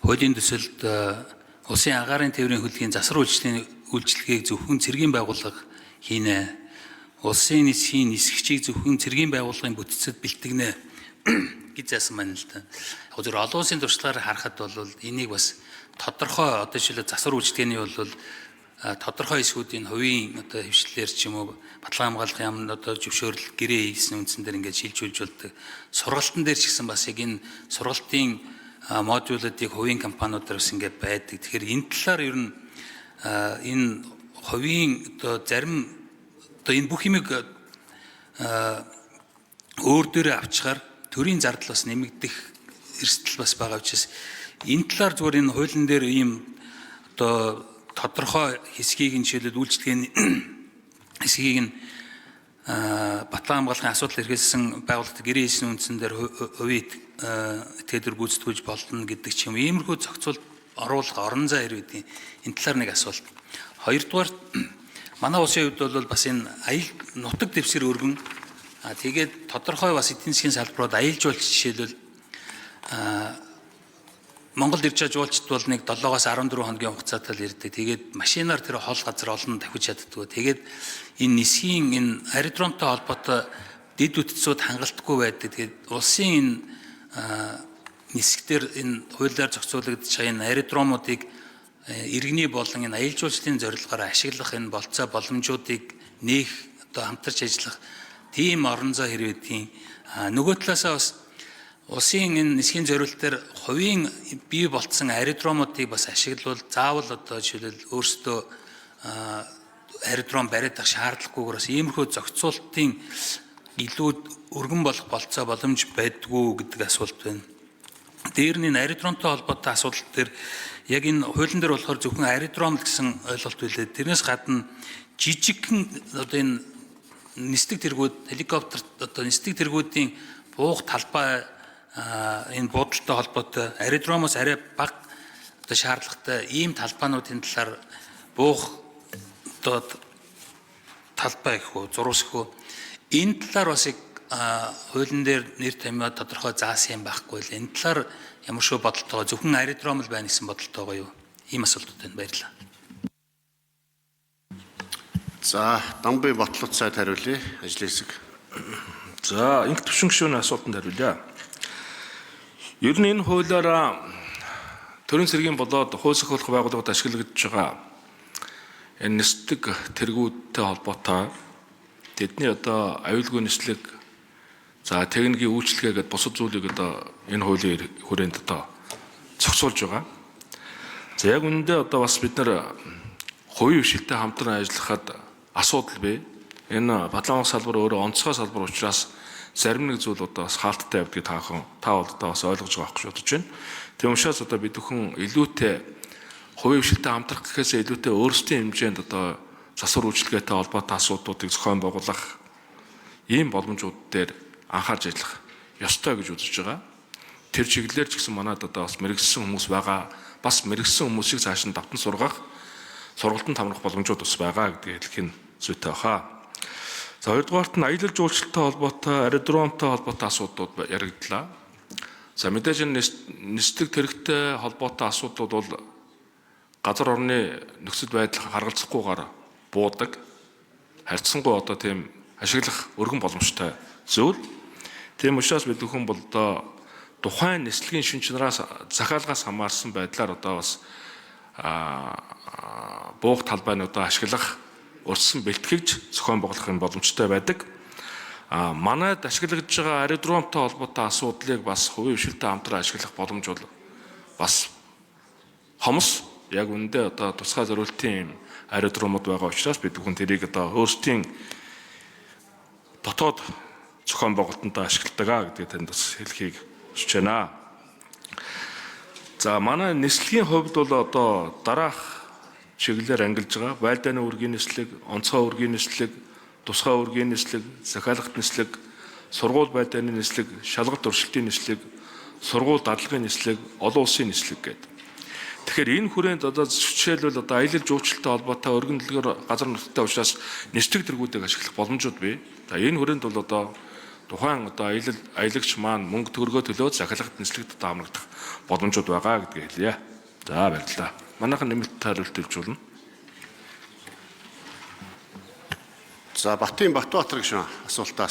Хуулийн төсөлд улсын агаарын тээврийн хөдөлгөөний засвар үйлчилгээг зөвхөн цэргийн байгууллага хийнэ. Улсын нисхийн нисгчийг зөвхөн цэргийн байгууллагын бүтцэд бэлтгэнэ гэж заасан байна л да. Яг зөв олон улсын туршлагаар харахад бол энийг бас тодорхой, одоо жишээлбэл, засвар үйлчилгээний бол тодорхой хэсгүүдийн хувийн одоо хэвшлэлээр ч юм уу, баталгаа хамгаалах яамнд одоо зөвшөөрөл, гэрээ хийсэн үндсэн дээр ингээд шилжүүлж болдог. Сургалтын дээр ч гэсэн бас яг энэ сургалтын модулуудыг хувийн компаниудаар бас ингээд байдаг. Тэгэхээр энэ талаар ер нь энэ хувийн одоо зарим одоо энэ бүх юмыг өөр дээрээ авчгаар төрийн зардал бас нэмэгдэх эрсдэл бас байгаа учраас энэ талаар зүгээр энэ хуулийн дээр ийм одоо тодорхой хэсгийг нь, жишээлбэл, үйлчилгээний хэсгийг нь баталгаа хамгаалахын асуудал эрхэлсэн байгууллагад гэрээ хийсэн үндсэн дээр хувийн этгээдээр гүйцэтгэж болно гэдэг ч юм, иймэрхүү зохицуулт оруулах орон зай хэрэг гэдгийг энэ талаар нэг асуулт. Хоёрдугаар, манай улсын хувьд бол бас энэ аял нутаг дэвсгэр өргөн, тэгээд тодорхой бас эдийн засгийн салбарууд, аялал жуулч, жишээлбэл, Монголд ирж байгаа жуулчд бол нэг 7-оос 14 хоногийн хугацаатай л ирдэг. Тэгээд машинаар тэр хол газар олон давхиж чаддгүй. Тэгээд энэ нисхийн энэ аэродромтой холбоотой дэд бүтцүүд хангалтгүй байдаг. Тэгээд улсын энэ нисгтэр энэ хуулиар зохицуулагдаж байгаа энэ аэродромуудыг иргэний болон энэ аялал жуулчлалын зорилгоор ашиглах энэ болцоо боломжуудыг нээх, одоо хамтарч ажиллах тийм орон зай хэрэг гэдгийг, нөгөө талаасаа бас улсын энэ нисхийн зориултаар хувийн бий болцсон аэродромуудыг бас ашиглавал заавал одоо жишээлбэл өөрсдөө аэродром бариад авах шаардлагагүйгээр бас иймэрхүү зохицуултын илүү өргөн болох болцоо боломж байдгүй гэдэг асуулт байна. Дээр нь энэ аэродромтой холбоотой асуудал дээр яг энэ хуулийн дээр болохоор зөвхөн аэродром гэсэн ойлголт билээ. Тэрнээс гадна жижигхэн одоо энэ нисдэг тэргүүд, хеликоптер, одоо нисдэг тэргүүдийн буух талбай, энэ буудалтай холбоотой аэродромоос арай бага одоо шаардлагатай ийм талбайнуудын талаар, буух одоо талбай гэх үү, зурус гэх үү, энэ талаар бас яг хуулийн дээр нэр томьёо тодорхой заасан юм байхгүй л, энэ талаар ямар шүү бодолтойгоо, зөвхөн аэродром л байна гэсэн бодолтойгоо юу? Ийм асуултууд байна. Баярлалаа. За, Дамбын Батлууд сайд хариулъя. Ажлын хэсэг. За, инх төвшин гишүүний асуултанд хариулъя. Ер нь энэ хуулиараа төрийн цэргийн болоод хууль зохиолох байгууллагад ашиглагдаж байгаа энэ нисдэг тэргүүдтэй холбоотой тэдний одоо аюулгүй нислэг, за, техникийн үйлчилгээ гэдээ бусад зүйлийг одоо энэ хуулийн хүрээнд одоо зохицуулж байгаа. За, яг үүндээ одоо бас бид нар хувийн хвшилтэй хамтран ажиллахад асуудал бий. Энэ баталгаа салбар өөрөө онцгой салбар учраас зарим нэг зүйл одоо бас хаалттай явдгийг та бол одоо бас ойлгож байгаа гэж бодож байна. Тийм учраас одоо бид бүхэн илүүтэй хувийн хвшилтэй хамтрах гэхээсээ илүүтэй өөрсдийн хэмжээнд одоо засвар үйлчилгээтэй холбоотой асуудлуудыг зохион байгуулах ийм боломжууд дээр анхаарч ажиллах ёстой гэж үзэж байгаа. Тэр чиглэлээр ч гэсэн манад одоо бас мэргэжсэн хүмүүс байгаа. Бас мэргэжсэн хүмүүсийг цааш нь давтан сургах, сургалтанд хамрах боломжууд бас байгаа гэдгийг хэлэх нь зүйтэй баха. За, хоёрдугаарт нь аялал жуулчлалтай холбоотой, аэродромтой холбоотой асуудлууд яригдлаа. За, мэдээж энэ нисдэг тэрэгтэй холбоотой асуудлууд бол газар орны нөхцөл байдал харгалзахгүйгээр буудаг. Харьцангуй одоо тийм ашиглах өргөн боломжтой зүйл. Тийм учраас бид бүхэн бол одоо тухайн нислэгийн шин чанараас, захиалгаас хамаарсан байдлаар одоо бас буух талбайнуудаа ашиглах, урьдчилан бэлтгэж зохион байгуулах юм боломжтой байдаг. А манайд ашиглагдж байгаа аэродромтой холбоотой асуудлыг бас хувийн хвшилтэй хамтран ашиглах боломж бол бас хомос. Яг үүндээ одоо тусгай зориултын аэродромууд байгаа учраас бид бүхэн тэрийг одоо өөрсдийн дотоод зохион байгуулалтанд ашигладаг а гэдгийг танд бас хэлхийг хүсэж байна. За, манай нислэгийн хувьд бол одоо дараах чиглэлээр ангилж байгаа: байлдааны үүргийн нислэг, онцгой үүргийн нислэг, тусгай үүргийн нислэг, захиалгат нислэг, сургууль байлдааны нислэг, шалгалт туршилтын нислэг, сургууль дадлагын нислэг, олон улсын нислэг гэдэг. Тэгэхээр энэ хүрээнд одоо жишээлбэл одоо аялал жуулчлалтай холбоотой өргөн дэлгэр газар нутагтай учраас нислэг тэргүүдийг ашиглах боломжууд бий. За, энэ хүрээнд бол одоо Тухайн одоо аялал аялагч маань мөнгө төгрөгөө төлөөд захиалгад нислэгт одоо хамрагдах боломжууд байгаа гэдгийг хэлье. За баярлалаа. Манайхан нэмэлт хариулт төлж болно. За Батын Батбаатар гишүүн асуултаа